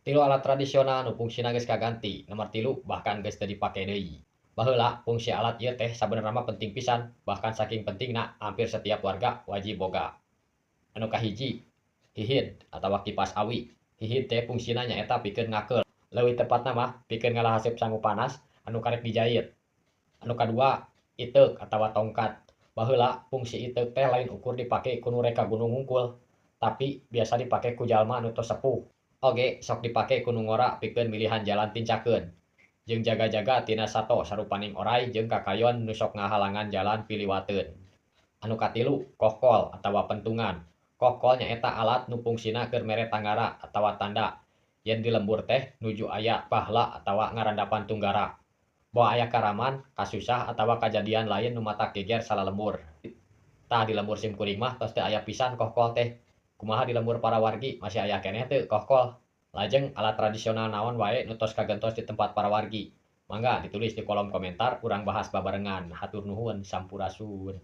Tilu alat tradisional nu fungsina geus kaganti, nomor 3 bahkan geus teu dipake deui. Baheula fungsi alat ieu teh sabenerna mah penting pisan, bahkan saking pentingna hampir setiap warga wajib boga. Anu kahiji, hihid atawa kipas awi. Hihid teh fungsina nyaeta pikeun ngakeul. Leuwih tepatna mah pikeun ngalahaseup sangu panas anu karek dijait. Anu kadua, iteuk atawa tongkat. Baheula fungsi iteuk teh lain ukur dipake ku nu rek ka gunung hungkul, tapi biasa dipake ku jalma anu tos sepuh. Oge sok dipake ku nu ngora pikeun milihan jalan tincakeun. Jeung jaga-jaga tina sato sarupaning oray jeung kakayon nu sok ngahalangan jalan piliwateun. Anu katilu, kohkol atawa pentungan. Kohkol nyaeta alat nu fungsina keur mere tanggara atawa tanda yen di lembur teh nuju aya bahla atawa ngarandapan tunggara. Boa aya karaman, kasusah atawa kajadian lain nu matak geger salalembur. Tah, di lembur sim kuring mah tos teu aya pisan kohkol teh. Kumaha di lembur para wargi, masih aya keneh teu kohkol? Lajeng, alat tradisional naon wae nu tos kagentos di tempat para wargi? Mangga ditulis di kolom komentar, urang bahas babarengan. Hatur nuhun, sampurasun.